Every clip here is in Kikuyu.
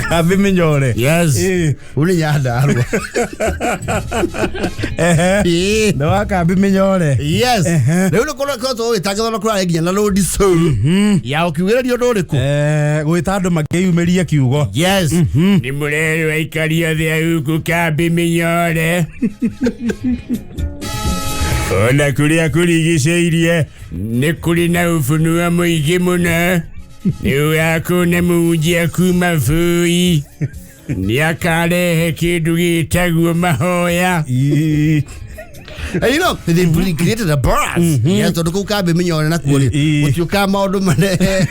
Kambĩ mĩnyore. Yes. Ĩĩ. Rĩu nĩ Nyandarũa. Ehe. Ĩĩ. Nĩ wa kambĩ mĩnyore. Yes. Ehe. Rĩu nĩ kũrakoretwo gũgĩtangathwo na kũrarĩ nginya na road show ya ũkiugĩrĩria ũndũ ũrĩkũ? Eh, gwĩta andũ makĩyumĩrie kiugo. Yes. Nĩ mũrerwo aikari othe a gũkũ kambĩ mĩnyore ona kũrĩa kũrigicĩirie nĩ kũrĩ na ũbunuo mũingĩ mũno. Nĩ ũgakũna mũhunjia kuma bũi nĩ akarehe kĩndũ gĩtagwo mahoya. Ii. And you know, they really created a buzz. Yes, tondũ kũu kambĩ mĩnyore nakuo rĩ, Ii. gũtiũkaga maũndũ manene.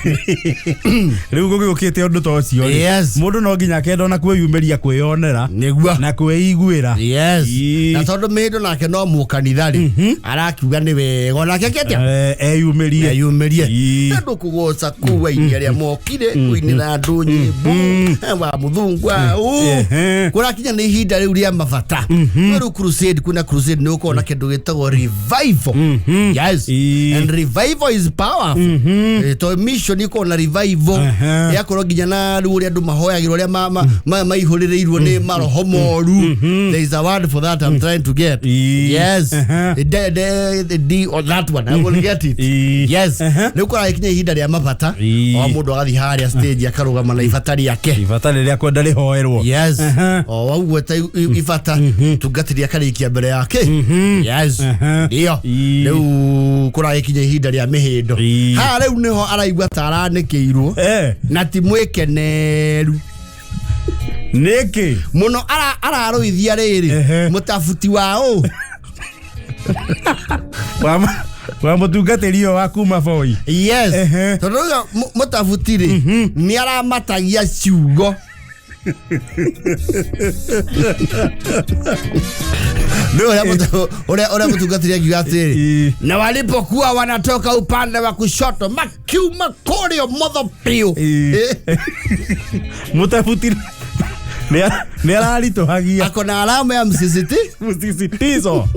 Rĩu gũgĩũkĩte ũndũ ta ũcio rĩ, Yes. mũndũ no nginya akenda ona kwĩyumĩria kwĩyonera Nĩguo. na kwĩiguĩra. Yes. Ii. Na tondũ mĩndũ nake no mũkanitha rĩ, arakiuga nĩ wega onake akĩatia Eh, eyumĩrie. Eyumĩrie. Ii. Andũ kũgoca kũu aini arĩa mokire kũinĩra andũ nyĩmbo wa mũthungwa ũ Ehe. kũrakinya nĩ ihinda rĩu rĩa mabata. No rĩu crusade, kwĩna crusade nĩ ũkorwo na kĩndũ gĩtagwo revival. Yes. Ii. And revival is powerful. To mission ikorwo na revival yakorwo nginya na rĩu ũrĩa andũ mahoyagĩrwo ũrĩa maihũrĩrĩirwo nĩ maroho moru. There is a word for that I'm trying to get. Ii. Yes. D, D, D or that one I will get it. Ii. Yes. Rĩu kũragĩkinya ihinda rĩa mabata, Ii. o mũndũ agathiĩ harĩa stage akarũgama na ibata rĩake. Ibata rĩrĩa kwenda rĩhoerwo. Yes. O waugweta ibata, tungatĩri akarĩkia mbere yake. Yes. Ndio. Ii. Rĩu kũragĩkinya ihinda rĩa mĩhĩndo. Ii. Haha rĩu nĩho araigua ta aranĩkĩirwo Eh, na ti mwĩkeneru nĩkĩ? Mũno ararũithia rĩrĩ Ehe. mũtabuti wa ũ Wa mũtungatĩri ũyũ wa kuma boi. Yes. Ehe. Tondũ rĩu mũtabuti rĩ nĩ aramatagia ciugo nĩ ũrĩa ũrĩa mũtungatĩri akiuga atĩrĩ, Ii. na walipokuwa wanatoka upande wa kushoto makiuma kũrĩa ũmotho biũ. Ii. Mũtabuti nĩ araritũhagia. Akona alama ya msisiti Msisitizo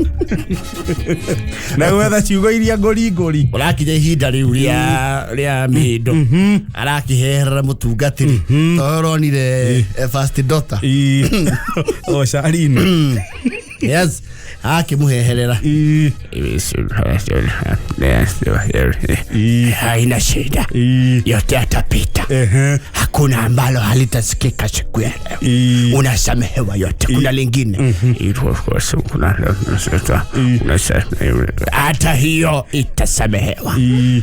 na gwetha ciugo iria ngũri ngũri. Ũrakinya ihinda rĩu rĩa mĩhĩndo arakĩherera mũtungatĩri tondũ ũronire first daughter. Ii. O Sharini. Yes, akĩmũheherera. Ii. Ii. Haina shida, Ii. yote yatapita. Ehe. Hakuna ambalo halitasikika siku ya leo. Ii. Unasamehewa yote. Kuna lingine, hata hiyo itasamehewa. Ii.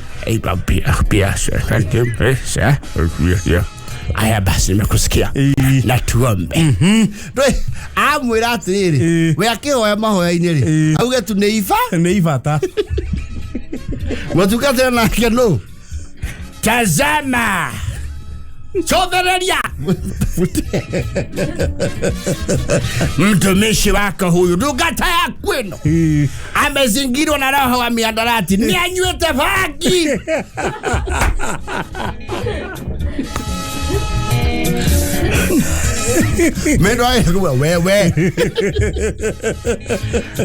Haya basi, nimekusikia Ii. na tuombe. Ndũĩ, amwĩra atĩrĩrĩ, Ii. we akĩhoya mahoya-inĩ rĩ, Ii. auge tu nĩ iba Nĩ ibata. Mũtungatĩri nake nũ? Tazama, cothereria mtumishi wako huyu ndungata yaku ĩno Ii. amezingirwa na roho wa miandarati, nĩ anyuĩte bangi. Mĩndũ agĩkuga wewe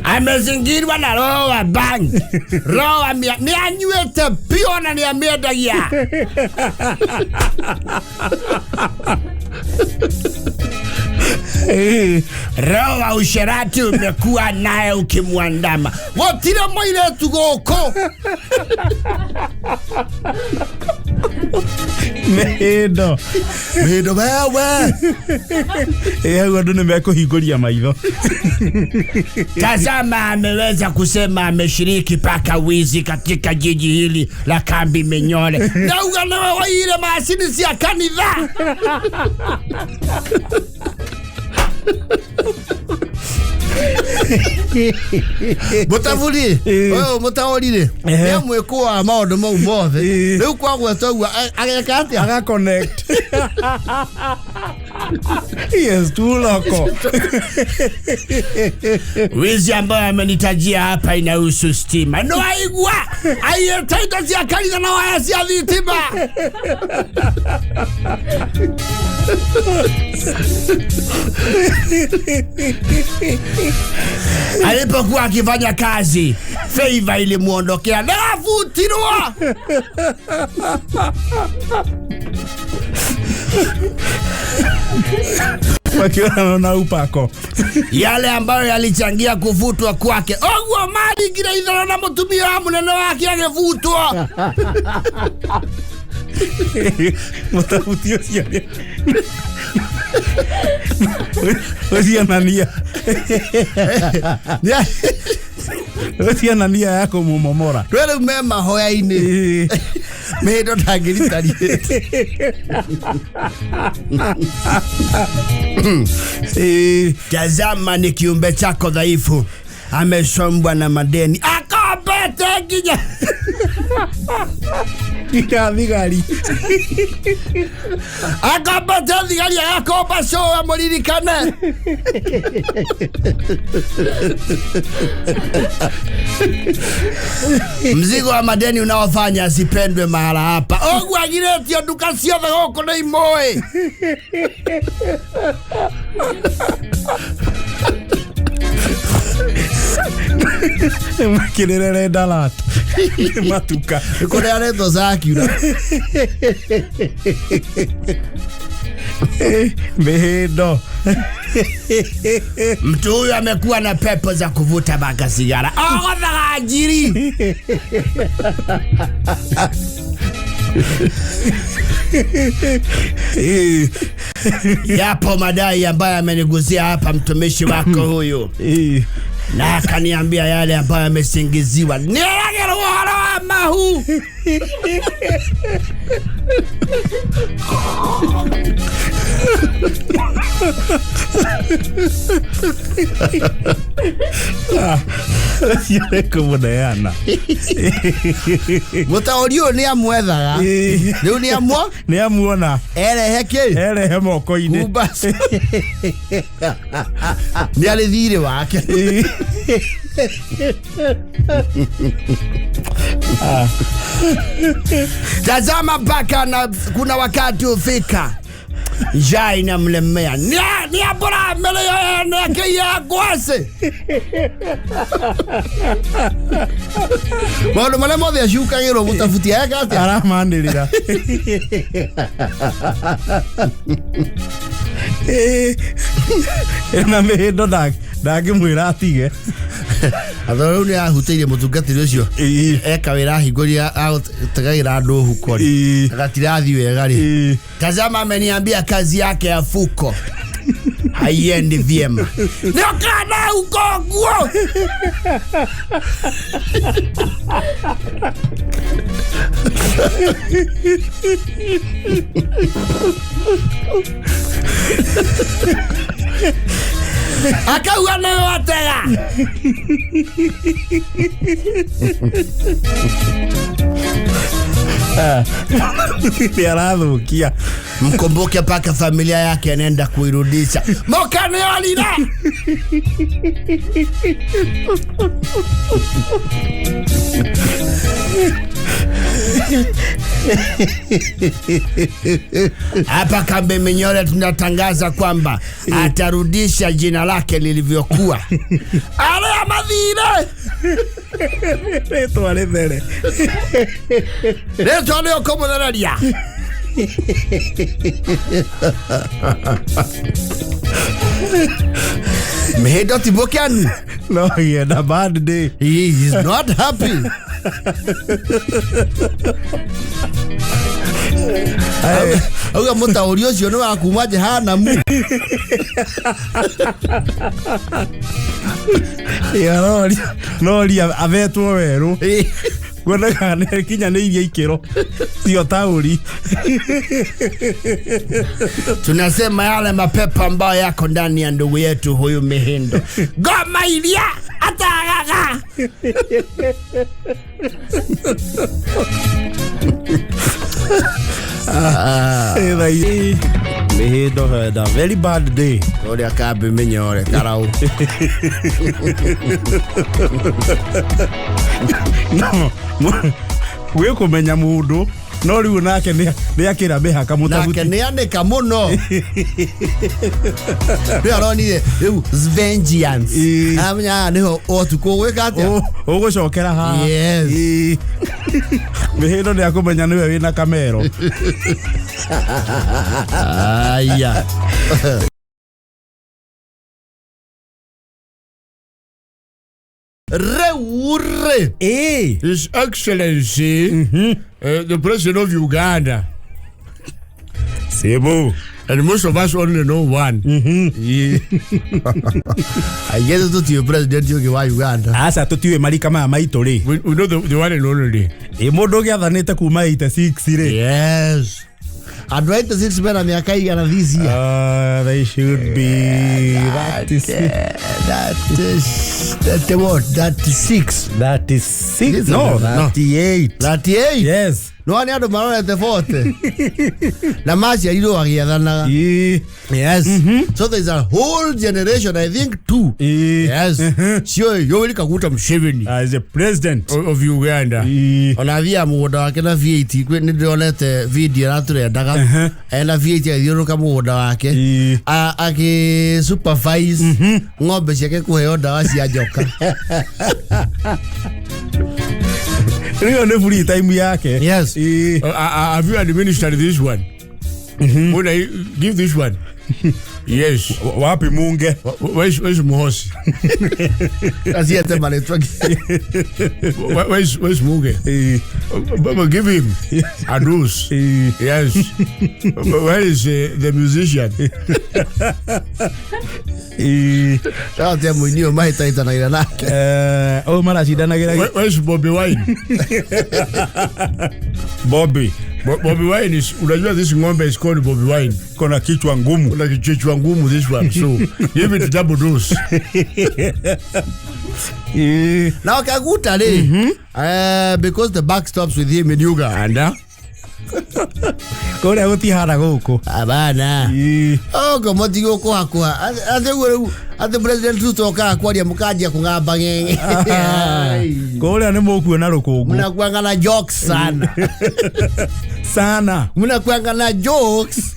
Amezingirwa na roho wa bangi, roho wa mia nĩ anyuĩte biũ na nĩ amĩendagia. Roho wa usherati umekuwa naye ukimwandama. Gũtirĩ mũirĩtu gũkũ. Mĩhĩndo. Mĩndũ wewe. Ĩ, hau andũ nĩ mekũhingũria maitho. Tazama, ameweza kusema ameshiriki paka wizi katika jiji hili la Kambi Minyore. Ndauga nĩwe waiyire macini cia kanitha. Mũtaburi Ĩ. ũyũ mũtaũri rĩ Ehe. nĩ amwĩkũaga maũndũ mau mothe. Ĩ. Rĩu kwagweta ũguo ageka atĩa? Aga connect. Yes, tu loko. Wizi ambayo amenitajia hapa inahusu stima. No aigua aiyete indo cia kanitha na waya cia thitima. Alipokuwa akifanya kazi, favor ilimwondokea na afutirwa. Wakiona na upako. Yale ambayo yalichangia kuvutwa kwake oguo maringire ithoro na mutumia wa munene wake agĩvutwo. Mũtabuti ũcio ũcio anania ũcio anania ya kũmũmomora. Rä rä u me mahoya-inä mä hä ndo ndangä Tazama ni kiumbe chako dhaifu amesombwa na madeni akombete nginya Nginya thigari. Akombete thigari agakomba cũa mũririkane. Mzigo wa madeni unaofanya asipendwe mahala hapa oguo agirĩtio nduka ciothe gũkũ nĩ imũĩ. Nĩmekĩrĩre red alert. Nĩ matuka. Kå rä aretwo cakiura. Mĩhĩndo. Mtu huyu amekuwa na pepo za kuvuta baka sigara ogothaga njiri. Yapo madai ambayo amenigusia hapa mtumishi wako huyu na akaniambia yale ambayo amesingiziwa nĩeragĩrwo ũhoro wa mahu. Ũcio nĩ kũmũneana. Må taå ri å yå nä amwethaga rä u nä amwo Nĩ amuona. Erehe kä Erehe moko-inĩ. Nä arä thirä wake. Tazama mpaka na kuna wakati hufika njaa inamlemea nĩambũra mĩrĩo ene akĩiya ngwacĩ. Maå ndå marä a mothe acukagä rwo må tabuti eka atä Aramanĩrĩra. Na mĩhĩndo ndangĩmwĩra atige. Atho rä u nä ahutä ire må tungatä ri å cio eka wä ra ahingå ategagä ra andå huko rä agatirathi wega rä. Tazama ameniambia kazi yake ya fuko haiendi vyema. Nĩũkana huko nguo. Akauga nĩwe atega. Nĩ arathũkia. Mkumbuke paka familia yake anaenda kuirudisha. Mokanĩorire. Hapa Kambe Minyore tunatangaza kwamba atarudisha jina lake lilivyokuwa. Arĩa mathire. Rĩtwa rĩthere. Rĩtwa nĩ ũkũmũthereria. Mĩhĩndo ti mũkenu. No he had a bad day. He is not happy. Auga må taå ri å cio nä wa kuma jehanamu. Noria avetwo werũ kuonekaga nĩ kinyanĩirie ikĩro cio taũri. Tunasema yale mapepo ambayo yako ndani ya ndugu yetu huyu Mihindo. Ngoma iria atagaga. Mihindo had a very bad day. Å rä a kambä mä karau. No, gwä kå menya må ndå No rĩu nake nĩ akĩra mĩhaka Nake mũtabuti. nĩ anĩka mũno. Rĩu aronire rĩu vengeance. Ĩĩ. Aramenya haha nĩho ũtukũ ũgwĩka atĩa? Ũgũcokera haha. Yes. Ĩĩ. Mĩhĩndo nĩ akũmenya nĩwe wĩna kamero. Aya. Rĩu rĩ. Ĩĩ. His Excellency, the President of Uganda, Sebo. and most of us only know one. Aigĩte tũtiũĩ president ũngĩ wa Uganda. Aca tũtiũĩ marika maya maitũ rĩ. We know the one and only. Ĩ mũndũ ũgĩathanĩte kuma 86 rĩ. Yes. Andũ a 86 mena mĩaka igana this year. They should be that is That is that what? 36. 36 no 38. 38. Yes. No nĩ andũ marorete 40. Na maciarirwo agĩathanaga. Ĩĩ. Yes. So there's a whole generation, I think two. Ĩĩ. Yes. Cio Yoweri Kaguta Museveni. As a president. Of Uganda. Ĩĩ. Ona athiaga mũgũnda wake na V8 nĩ ndĩronete video aratũrendaga ena V8 agĩthiũrũrũka mũgũnda wake. Ĩĩ. Akĩ supervise ng'ombe ciake kũheo ndawa cia njoka. Rĩu nĩ free time yake. Yes. Ĩĩ. Have you administered this one? When I give this one? Yes. Wapi munge? Where's Muhosi? Aciete marĩtwa. Where's Muge? Ĩĩ. But give him a dose. Ĩĩ. Yes. Where is the musician? Ĩĩ. Ndatia mũini ũyũ mahĩtahĩtanagĩra nake. Ũyũ maracindanagĩra. Where's Bobby Wine? Bobby. Bobby Wine is, unajua this ng'ombe is called Bobby Wine. Kona kichwa ngumu. Kuna kichwa ngumu this one. So give it double dose. Ĩĩ. Na Kaguta rĩ, because the buck stops with him in Uganda. Kũrĩa gũtihana gũkũ. Abana. Ĩĩ. Ogo mũtige kũhakũha. Atĩ ũguo rĩu atĩ President Ruto okaga kwaria mũkanjia kũgamba ng'eng'e. Kũrĩa nĩ mũkuona rũkũngũ. Mnakuanga na jokes sana. Sana. Mnakuanga na jokes.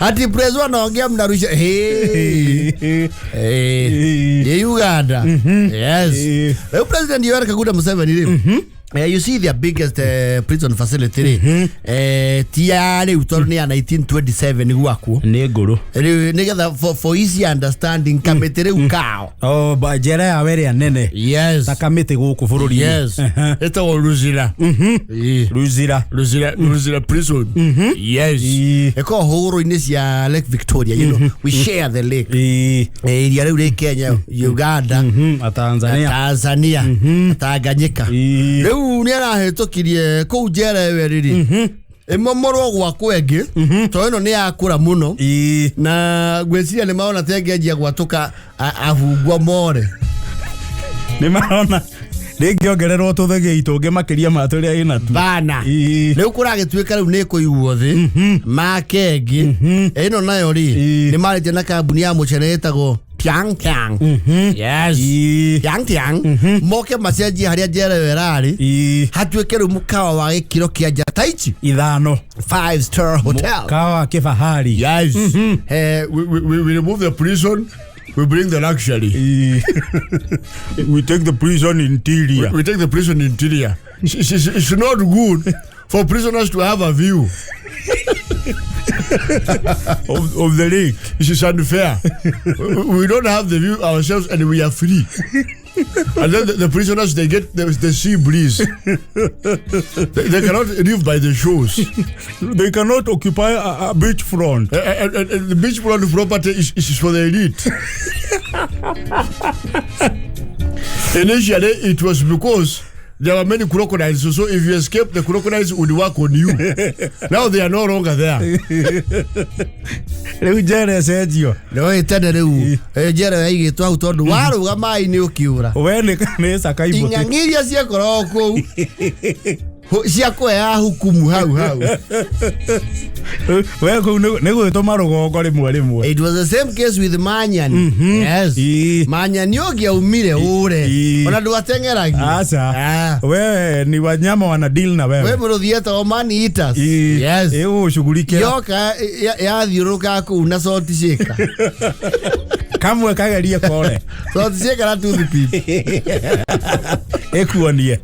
Ati president anaongea mnarusha. Hey. Ĩĩ. Hey. Ni Uganda. Yes. Ĩĩ. Rĩu President Yoweri Kaguta Museveni rĩ. You see their biggest prison facility rĩ. Ti ya rĩu tondũ nĩ ya 1927 gwakwo. Nĩ ngũrũ. Rĩu nĩgetha for easy understanding kamĩtĩ rĩu kao. Oh, njera yao ĩrĩa nene. Yes. Ta kamĩtĩ gũkũ bũrũri-inĩ. Yes. Ĩtagwo Luzira. Ĩĩ. Ruzira. Luzira prison. Yes. Ĩĩ. Ĩkoragwo hũgũrũ-inĩ cia Lake Victoria, you know, we share the lake. Ĩĩ. Iria rĩu rĩ Kenya, Uganda, Na Tanzania. Tanzania, Tanganyika. Ĩĩ. Rĩu nĩ arahĩtũkirie kũu njera ĩyo rĩrĩ ĩmomorwo gwakwo ĩngĩ tondũ ĩno nĩ yakũra mũno. Ĩĩ. Na ngwĩciria nĩ marona ta ĩngĩanjia gwatũka abungwa more. Nĩ marona rĩngĩongererwo tũthegei tũngĩ makĩria ma tũrĩa ĩnatuo. Bana. Ĩĩ. Rĩu kũragĩtuĩka rĩu nĩ ĩkũigwo thĩ make ĩngĩ ĩno nayo rĩ Ĩĩ. nĩ marĩtie na kambuni ya mũcere ĩtagwo Tiang Tiang. Yes. Ĩĩ. Tiang Tiang moke macenjie harĩa njera ĩyo ĩrarĩ Ĩĩ. hatuĩke rĩu mũkawa wa gĩkĩro kĩa njata ici Ithano. five star hotel. Kawa kifahari. Yes. We remove the prison, we bring the luxury. Ĩĩ. We take the prison interior. We take the prison interior. It's not good for prisoners to have a view of the lake. It is unfair. We don't have the view ourselves and we are free. And then the prisoners, they get the sea breeze. They cannot live by the shores. They cannot occupy a beach front. And the beach front property is for the elite. Initially, it was because there were many crocodiles, so if you escape, the crocodiles would work on you. Now they are no longer there. Rĩu njera ĩcenjio. Nĩ tene rĩu njera yaigĩtwo hau tondũ warũga maĩ-inĩ ũkĩũra. We nĩ caka ibũtĩ. Ing'ang'i iria ciakoragwo kũu. Cia kũhea hukumu hau hau. We kũu nĩ gwĩtũma rũgongo rĩmwe rĩmwe. It was the same case with Manyani. Yes. Manyani ũngĩaumire ũre. Ona ndwateng'eragio. Aca. Ah. Wewe ni wanyama wana deal na We wewe. mũrũthi etagwo man eaters. Yes. Ĩgũgũshughulikia. Yoka yathiũrũrũka kũu na salt shaker. Kamwe kagerie kore. Salt shaker na toothpick. Ĩkuonie.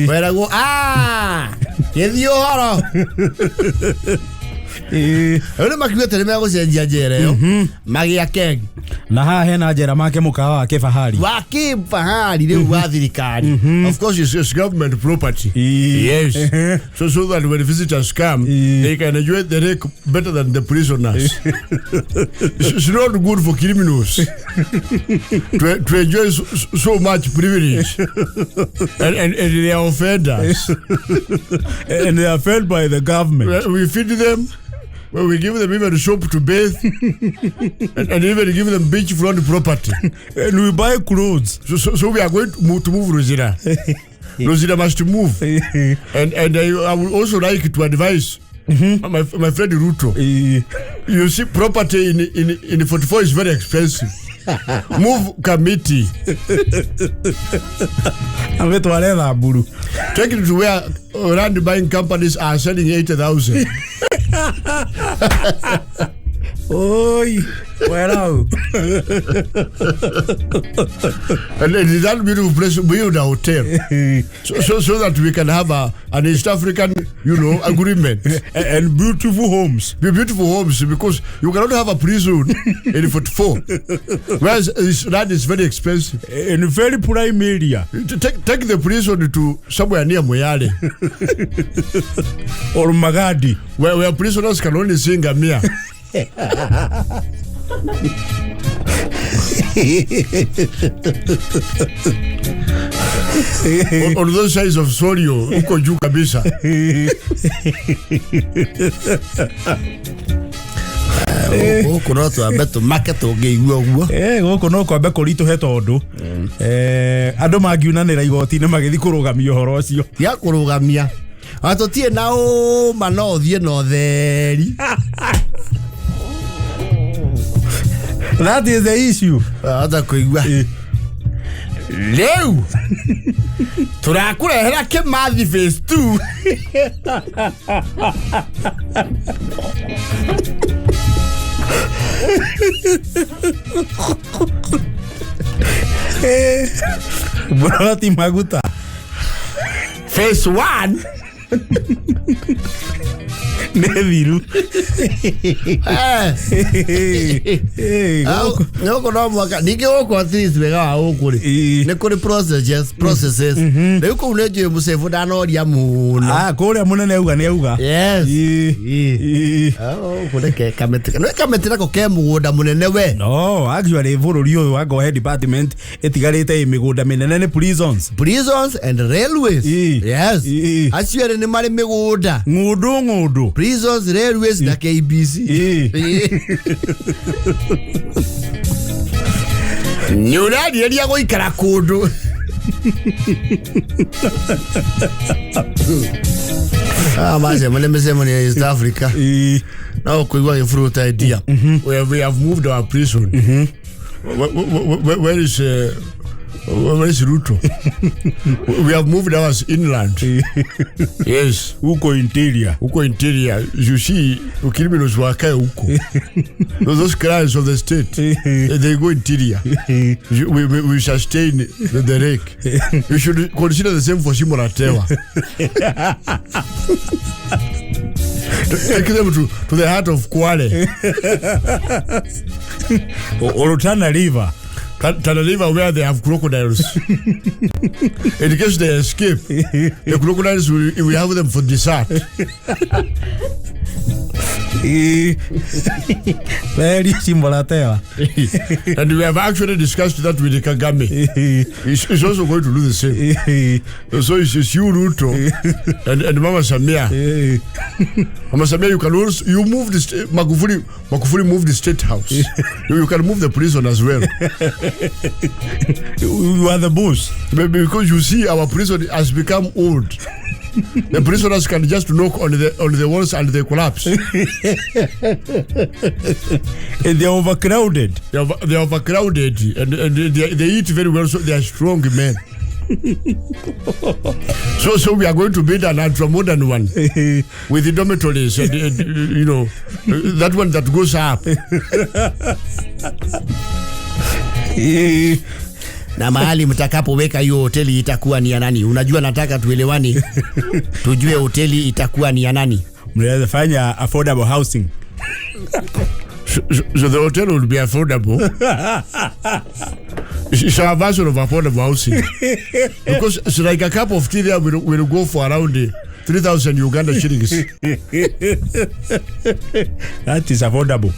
Weragwo ah, gĩthiĩ ũhoro. Rĩu nĩ makiugĩte nĩ megũcenjia njera ĩyo magĩake Na haha hena njera make mũkawa wa kĩbahari. wa kĩfahari rĩu wa thirikari. Of course, it's government property. Yes. So that when visitors come, they can enjoy the lake better than the prisoners. It's not good for criminals to enjoy so much privilege. And they are offenders. And they are fed by the government. We feed them. Well, we give them even soap to bathe, and even give them beachfront property. And we buy clothes. So we are going to move Rosina. Rosina must move. And I would also like to advise my friend Ruto. You see, property in 44 is very expensive. Move committee. Ametware Thamburu. Take it to where land buying companies are selling 80,000. Oi, well. And in that beautiful place, build a hotel. So that we can have an East African, agreement. And beautiful homes. Beautiful homes, because you cannot have a prison in 44. Whereas this land is very expensive. In very prime area. Take the prison to somewhere near Moyale. Or Magadi. Where prisoners can only sing Amia. On those sides of Sorio, huko juu kabisa. Gũkũ no twambe tũmake tũngĩigua ũguo. Gũkũ no kwambe kũritũhe tondũ andũ mangiunanĩra igoti-inĩ magĩthiĩ kũrũgamia ũhoro ũcio. Tiga kũrũgamia. Ona tũtirĩ na ũma no ũthiĩ na ũtheri. That is the issue. Hata kũigua. Rĩu tũrakũrehera Kĩmathi phase 2. Broti maguta. Phase 1 Nĩ thiru. Gũkũ no mwaka ningĩ gũkũ at least wega wa gũkũ rĩ nĩ kũrĩ processes. Rĩu kũu nĩ njũĩ mũcebu ndanoria mũno. Kũrĩa mũnene auga nĩ auga. Yes. Gũkũ nĩ kamĩtĩ. Nĩ kamĩtĩ nako ke mũgũnda mũnene we. No, actually bũrũri ũyũ wa Gohe department ĩtigarĩte ĩ mĩgũnda mĩnene nĩ prisons. Prisons and railways. Yes. Acio erĩ nĩ marĩ mĩgũnda. Ng'ũndũ. Prisons, railways na KBC. Nĩ ũrarĩrĩria gũikara kũndũ. Macemania mĩcemanio ya East Africa. No kũigua gĩburuta idea. We have moved our prison. Where is Ruto? We have moved ours inland. Yes. Huko interior. Huko interior. You see, criminals wakae huko. Those crimes of the state, they go interior. We sustain the rake. You should consider the same for Shimoratewa. Take them to the heart of Kwale. Or Tana River. Tana River, where they have crocodiles. In case they escape, the crocodiles will have them for dessert. Very Shimoratewa. And we have actually discussed that with Kagame. He's also going to do the same. So it's you, Ruto, and Mama Samia. Mama Samia, you can also, you move the Magufuli moved the state house. You can move the prison as well. You are the boss. Because you see, our prison has become old. The prisoners can just knock on the walls and they collapse. And they're overcrowded. They're overcrowded and they eat very well, so they are strong men. So we are going to build an ultra modern one with the dormitories and that one that goes up. Na mahali mtakapoweka hiyo hoteli itakuwa ni ya nani? Unajua, nataka tuelewane, tujue hoteli itakuwa ni ya nani. Mnaweza fanya affordable housing. So the hotel will be affordable. It's our version of affordable housing. Because it's like a cup of tea there will go for around 3,000 Uganda shillings. That is affordable.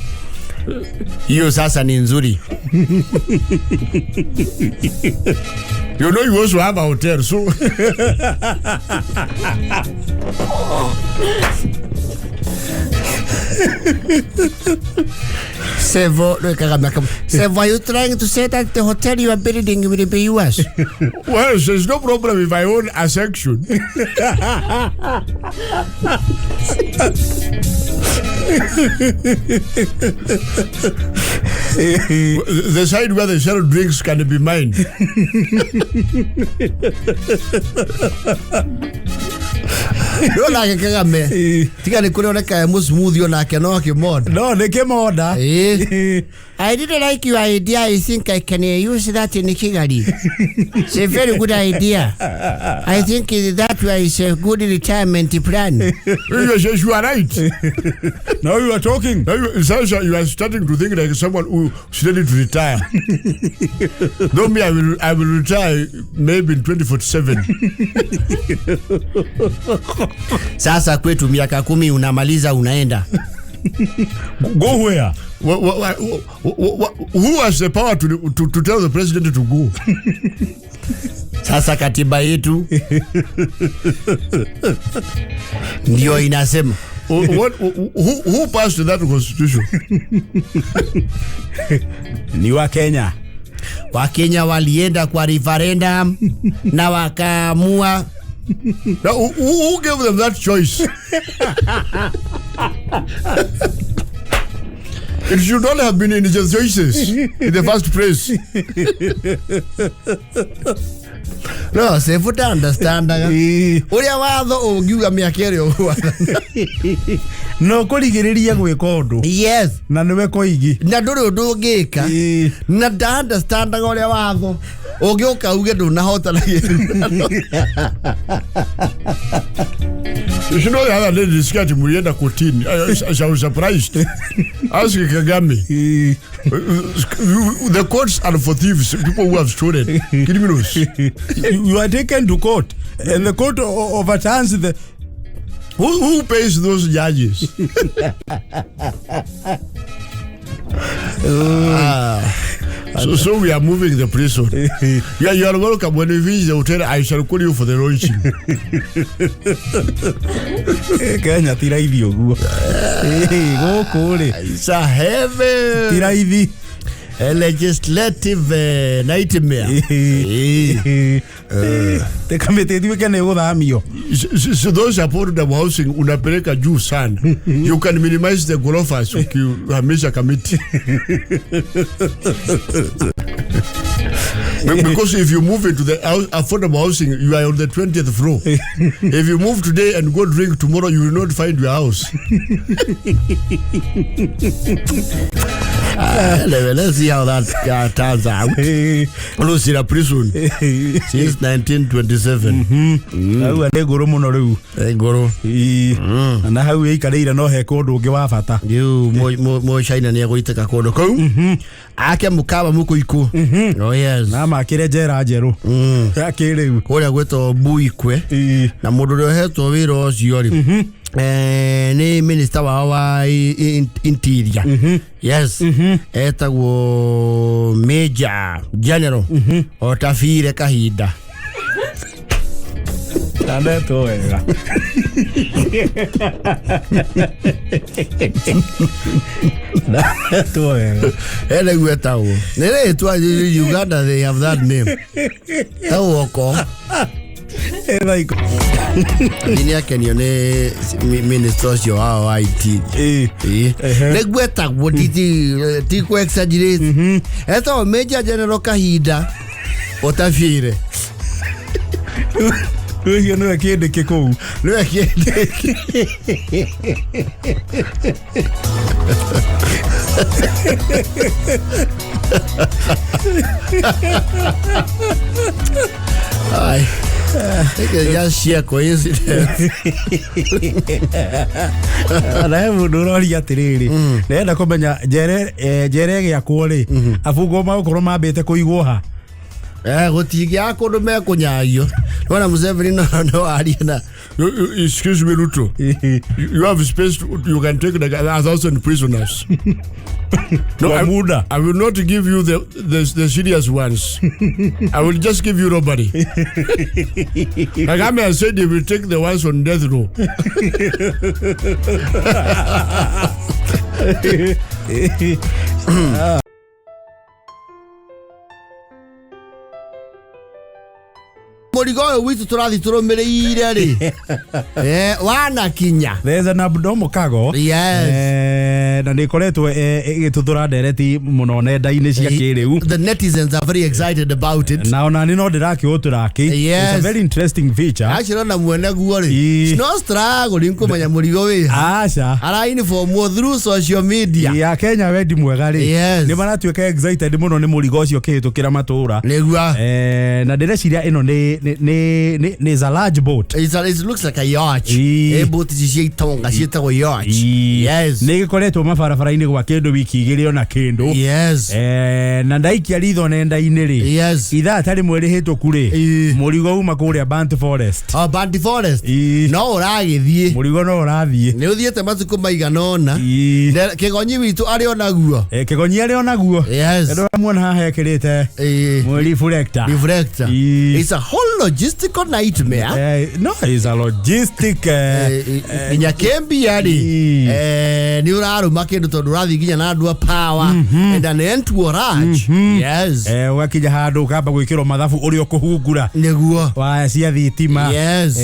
Hiyo sasa ni nzuri. You know you also have a hotel, so Sevo, Sevo, are you trying to say that the hotel you are building will be yours? Well, there's no problem if I own a section. The side where they sell drinks can be mine. No nake Kagame tiga nĩ kũrĩ oneka e mũsmooth onake no akĩmonda. No nĩ kĩmonda. Eh. I didn't like your idea. I think I can use that in Kigali. It's a very good idea. I think that was a good retirement plan. Yes, you are right. Now you are talking. Now you, Sasha, you are starting to think like someone who is ready to retire. Though me, I will retire maybe in 2047. Sasa kwetu miaka 10 unamaliza unaenda. Go where? Who has the power to tell the president to go? Sasa katiba yetu ndio inasema. Who passed that constitution? Ni wa Kenya. Wakenya walienda kwa referendum na wakaamua. Now, who gave them that choice? It should not have been in the choices in the first place. No sefuta understandaga uria watho ungiuga miaka ĩrĩa ũgwathana. No kũrigĩrĩria gwĩka ũndũ. Yes. Na nĩwe koigi. Na ndũrĩ ũndũ ũngĩka. Na nda understandaga ũrĩa watho ũngĩũka uge ndũnahotana gĩthurano. You know, the other day, nilisikia ati mulienda kotini. I was surprised. Ask Kagame. The courts are for thieves, people who have stolen, criminals. You are taken to court and the court overturns the Who pays those judges? So we are moving the prison. Yeah, you are welcome. When we finish the hotel, I shall call you for the launching. Kenya ti raithi ũguo. Gũkũ rĩ It's a heavy ti raithi. A legislative nightmare. Te kamĩtĩ ĩtuĩke nĩ ĩgũthamio. So those affordable housing unapeleka juu sana. You can minimize the ghorofas ukihamisha Kamiti. Because if you move into the affordable housing, you are on the 20th floor. If you move today and go drink tomorrow, you will not find your house. Anyway, let's see how that turns out. Lucira prison since 1927. Hau nĩ ngũrũ mũno rĩu. Ngũrũ. Ĩĩ. Na hau ĩikarĩire no he kũndũ ũngĩ wa bata. Riu mo China nĩ egũitĩka kũndũ kũu ake mũkawa mũkũikũ. Oh yes. Na makĩre njera njerũ ya kĩrĩu. Kũrĩa gwĩtwo Buikwe. Na mũndũ ũrĩa ũhetwo wĩra ũcio rĩ, nĩ minister wao wa interior, yes, etagwo Major General Otabire Kahinda. Ndandetwo wega. Ndandetwo wega. Ene etagwo nĩ rĩtwa Uganda, they have that name, tagwo oko. Thaa Nĩ akenio nĩ minister ũcio wao wa IT. Ĩĩ. Ehe. Nĩguo etagwo ti kũ exaggerate. Etagwo Major General Kahinda Otafiire. Rĩu ũcio nĩwe kĩndĩkĩ kũu. Nĩwe kĩndĩkĩ. Ai. Think it's just sheer coincidence. Na he mũndũ ũroria atĩrĩrĩ, ndĩrenda kũmenya njere njere ĩgĩakwo rĩ, abungwo magũkorwo mambĩte kũigwo ha? Gũtingĩaga kũndũ mekũnyagio. Nĩwona Museveni no arie na Excuse me, Ruto. You have space. You can take like 1,000 prisoners. No, Kwa muda. I will not give you the serious ones. I will just give you robbery. Kagame has said he will take the ones on death row. Mũrigo ũyũ witũ tũrathiĩ tũrũmĩrĩire rĩ, wanakinya. There's an abnormal cargo. Yes. Na nĩ ĩkoretwo ĩgĩtuthũra ndereti mũno nenda-inĩ cia kĩrĩu. The netizens are very excited about it. Na ona nĩ no ndĩrakĩũtũraki. Yes. It's a very interesting feature. Actually ona mwene guo rĩ, Ii. no struggle kũmenya mũrigo wĩ ha. Aca. Ara informwo through social media. Ya Kenya wendi mwega rĩ, Yes. nĩ maratuĩka excited mũno nĩ mũrigo ũcio ũkĩhĩtũkĩra matũra. Nĩguo. Na ndĩreciria ĩno nĩ is a large boat. It looks like a yacht. Ii. Boat ici cia itonga ciĩtagwo yacht. Ii. Yes. Nĩ gĩkoretwo mabarabara-inĩ gwa kĩndũ wiki igĩrĩ ona kĩndũ. Yes. Na ndaikia ritho nenda-inĩ rĩ, Yes. ithaa ta rĩmwe rĩhĩtũku rĩ, Ii. mũrigo uma kũrĩa Burnt Forest. Oh, Banti Forest. Ii. No ũragĩthiĩ. Mũrigo no ũrathiĩ. Nĩ ũthiĩte matukũ maigana ũna. Ii. Kĩgonyi witũ arĩ onaguo. Kĩgonyi arĩ onaguo. Yes. Ndĩramuona haha ekĩrĩte reflector. Reflector. Ii. It's a whole logistical nightmare. No, it's a logistic Nginya kĩmbia rĩ, Ii. nĩ ũrarũma kĩndũ tondũ ũrathiĩ nginya na andũ a power and an entourage. Yes. Ũgakinya handũ ũkamba gwĩkĩrwo mathabu ũrĩa ũkũhungura Nĩguo. waya cia thitima. Yes.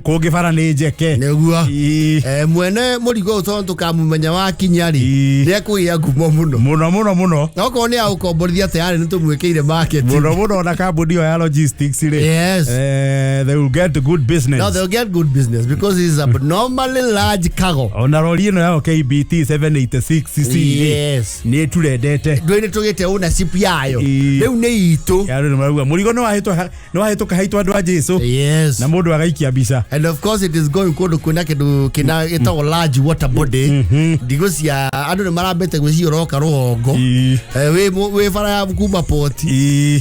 Kũngĩ bara nĩ njeke. Nĩguo. Ii. Mwene mũrigo ũyũ tondũ tũkamũmenya wakinya rĩ, Ii. nĩ ekũgĩa ngumo mũno. Mũno mũno mũno. Okorwo nĩ agũkomborithia tayarĩ nĩ tũmwĩkĩire marketing. Mũno mũno ona kambuni ĩyo ya logistics rĩ, Yes. they will get good business. No, they'll get good business because it's abnormally large cargo. Ona rori ĩno yao KBT 786 CC rĩ, Yes. nĩ ĩturendete. Ndũĩ nĩ tũgĩte ownership yayo. Ii. Rĩu nĩ itũ. Andũ nĩ marauga mũrigo nĩ wahĩtũka haitũ andũ a Jesu. Yes. Na mũndũ agaikia mbica. And of course it is going kũndũ kwĩna kĩndũ kĩna gĩtagwo large water body. Ndigũ cia andũ nĩ marambĩte gwĩciũroka rũgongo. Ii. Wĩ bara ya kuma poti. Ii.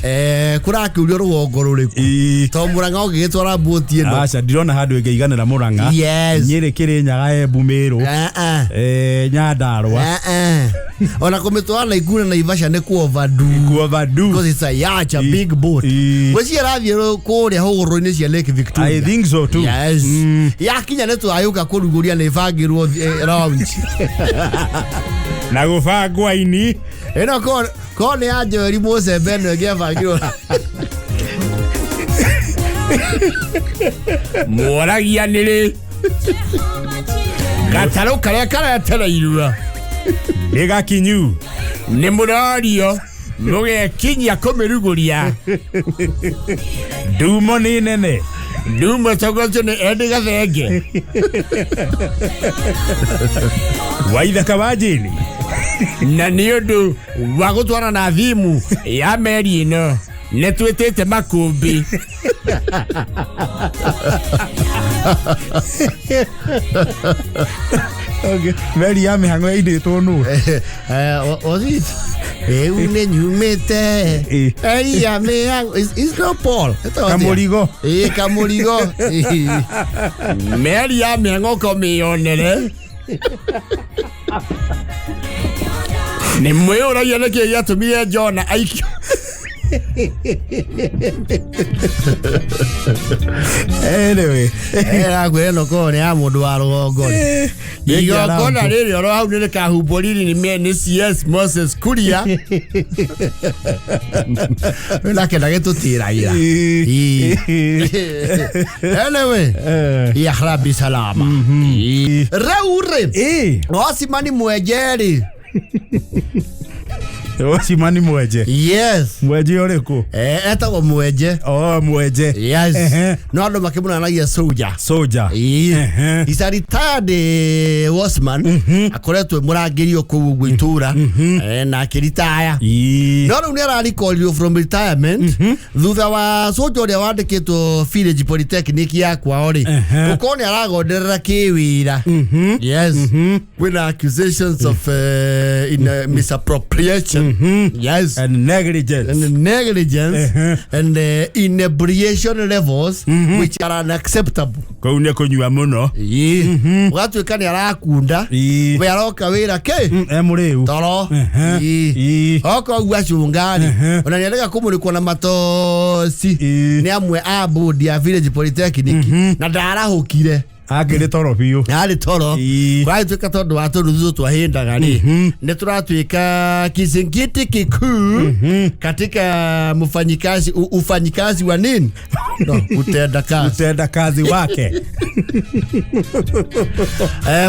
Kũrakĩũrio rũgongo rũrĩkũ. Ii. To Mũrang'a ũngĩgĩtwara mbũti ĩno. Aca, ndirona handũ ĩngĩiganĩra Mũrang'a. Yes. Nyĩrĩ, Kĩrĩnyaga, Embu, Mĩrũ, Nyandarũa. Ona kũmĩtwara Naikuru na Naivasha nĩ ku overdo. Ku overdo. Because it's a yacht, a big boat. Ii. Gwĩciria ĩrathiĩ kũrĩa hũgũrũrũ-inĩ cia Lake Victoria. I think so too. Yes. Yakinya nĩ tũragĩũka kũrugũria nĩ ĩbangĩrwo lounge. Na gũbangwo aini. Ĩno ko nĩ ya Joeri Mũcembe ĩno ĩngĩabangirwo. Mworagia nĩ rĩ gatarũ karĩa karetereirwo Nĩ gakinyu. Nĩ mũrorio mũgekinyia kũmĩrugũria. Ndumo nĩ nene. Ndumo tongoretio nĩ Eddie Gathenge. Waithaka wa Jane. Na nĩ ũndũ wa gũtwara na thimu ya meri ĩno nĩ twĩtĩte makũmbĩ. Okay. Meri ya mĩhang'o yainĩtwo nũ? Was it? Rĩu nĩ nyumĩte Eria mĩhang'o. It's not Paul. Ĩtagwo atĩa? Kamũrigo. Ĩĩ, kamũrigo. Ĩĩ. Meri ya mĩhang'o ũkamĩonere nĩ mwĩyũragia nĩkĩ gĩatũmire Jona aikio. Anyway. Ĩrakwĩra ĩno korwo nĩ ya mũndũ wa rũgongo rĩ. Igongona rĩrĩ oro hau nĩ rĩkahumbwo riri nĩ CS Moses Kuria nake ndagĩtũtĩragĩra. Anyway, ya rabi salama. Rĩu rĩ, Ocimani Mwenje rĩ. Ocimani Mwenje. Yes. Mwenje ũrĩkũ? Etagwo Mwenje. Oh, Mwenje. Yes. No andũ makĩmũnanagia Soldier. Soldier. He's a retired watchman. Akoretwo mũrangĩri o kũu ũguo itũra, na akĩritaya. No rĩu nĩ ararikorirwo from retirement thutha wa soldier ũrĩa wandĩkĩtwo Village Polytechnic ya kwao rĩ, gũkorwo nĩ aragonderera kĩwĩra. Yes. Kwĩna accusations of in misappropriation. Yes. And negligence. And negligence. And inebriation levels which are unacceptable. Kũu nĩ kũnyua mũno. Ũgatuĩka nĩ arakunda. We aroka wĩra kĩ? E mũrĩu. Toro. Oka ũguo acunga-rĩ, ona nĩ arega kũmũrĩkwo na matoci nĩ amwe a board ya Village Polytechnic na ndarahũkire. Akĩrĩ toro biũ. Arĩ toro. Kũragĩtuĩka tondũ wa tũruthu twahĩndaga rĩ, nĩ tũratuĩka kizingiti kikuu katika mfanyikazi ufanyikazi wa nini? No, utenda kazi. Utenda kazi wake.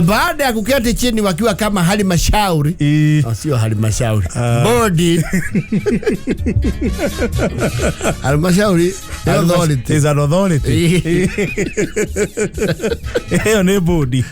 Baada ya kuketi chini wakiwa kama halmashauri. Sio halmashauri. Bodi. Halmashauri authority. Is an authority. Hiyo ni bodi.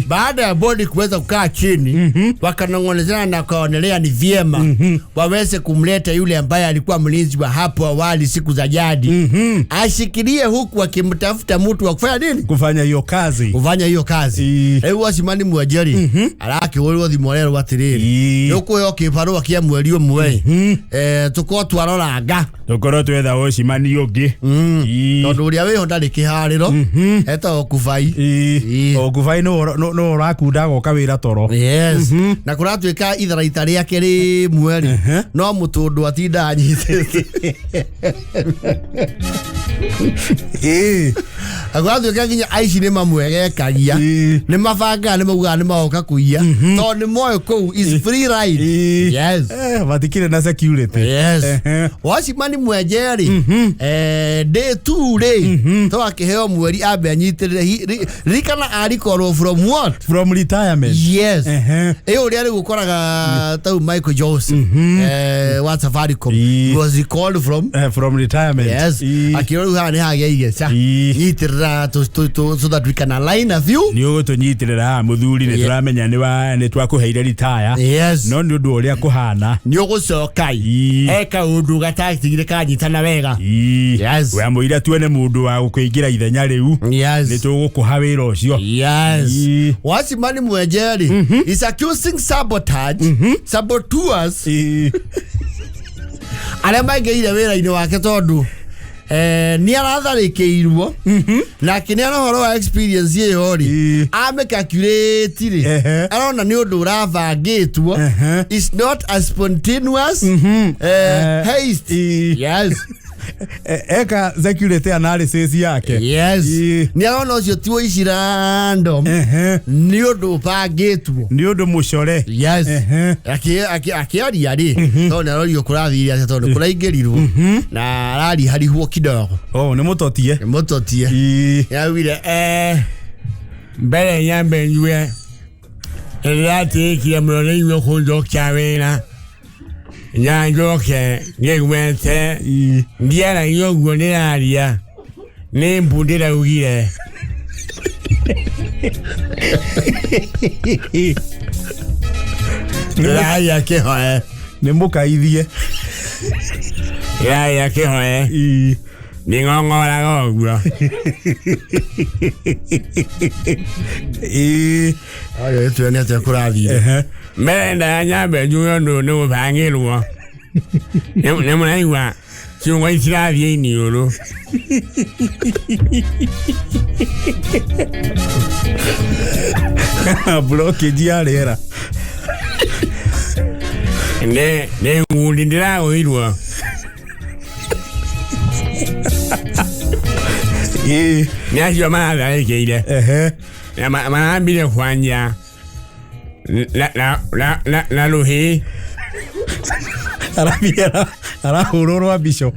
Baada ya bodi kuweza kukaa chini, wakanong'onezana na kaonelea ni vyema waweze kumleta yule ambaye alikuwa mlinzi wa hapo awali siku za jadi, ashikilie huku akimtafuta mtu wa kufanya nini? Kufanya hiyo kazi. Kufanya hiyo kazi. Rĩu Ocimani Mwenje rĩ, arakĩhũrĩrwo thimũ arerwo atĩrĩrĩ, nĩ ũkũheo kĩbarũa kĩa mweri ũmwe, tũkorwo twaroranga, tũkorwo twetha Ocimani ũngĩ, tondũ ũrĩa wĩho ndarĩ kĩharĩro, etagwo Kubai. O Kubai no ũrakunda goka wĩra toro. Yes. Na kũratuĩka itharaita rĩake rĩmwe rĩ, no mũtũndũ atinda anyitĩte. Agwatuĩka nginya aici nĩ mamwegekagia, nĩ mabangaga, nĩ maugaga nĩ magoka kũiya, tondũ nĩ moĩ kũu is free ride. Yes. Matikĩrĩ na security. Yes. Ocimani Mwenje rĩ, day 2 rĩ, to akĩheo mweri ambe anyitĩrĩre. Ririkana arikorwo from what? From retirement. Yes. Ĩyo ũrĩa rĩu ũkoraga tau Michael Joseph wa Safaricom was recalled from from retirement. Yes. Akĩrwo rĩu haha nĩ hagĩa igeca, nyitĩrĩra so that we can align a few. Nĩ ũgũtũnyitĩrĩra haha mũthuri, nĩ tũramenya nĩ twakũheire retire. Yes. No nĩ ũndũ ũrĩa kũhana nĩ ũgũcoka he kaũndũ gatatigire kanyitana wega. Yes. Wamũira tuone mũndũ wa gũkũingĩra ithenya rĩu. Yes. Nĩ tũgũkũha wĩra ũcio. Yes. Ocimani Mwenje rĩ is accusing sabotage, saboteurs arĩa maingĩrire wĩra-inĩ wake tondũ nĩ aratharĩkĩirwo na akĩneana ũhoro wa experience ĩyo rĩ, amĩcalculate rĩ, arona nĩ ũndũ ũrabangĩtwo. It's not a spontaneous haste. Yes. Eka security analysis yake. Yes. Nĩ arona ũcio ti ũici random, nĩ ũndũ ũbangĩtwo, nĩ ũndũ mũcore. Yes. Akĩaria rĩ, tondũ nĩ arorio kũrathire atĩa, tondũ kũraingĩrirwo na arariharihwo kidogo. Oh, nĩ mũtotie. Nĩ mũtotie. Nĩaugire mbere nyambe nyue ndĩratĩĩkire mũno nĩ inyuĩ kũnjokia wĩra na njoke ngĩgwete ndiaragia ũguo ndĩraria nĩ mbu ndĩraugire. Ndĩraria kĩhoe. Nĩ mũkaithie. Ndĩraria kĩhoe. Nĩ ng'ong'oraga ũguo. Ayo tuone atĩa kũrathire. Mbere ndaya nyambe njuge ũndũ nĩ gũbangĩrwo. Nĩ mũraigua ciungo itirathiĩ iniũrũ. Blockage ya rĩera. Nĩ ngundi ndĩragũthirwo. Ĩĩ. Nĩ acio maratharĩkĩire. Ehe. Na marambire kwanja na rũhĩ. Arambire arahũrwo rwa mbico.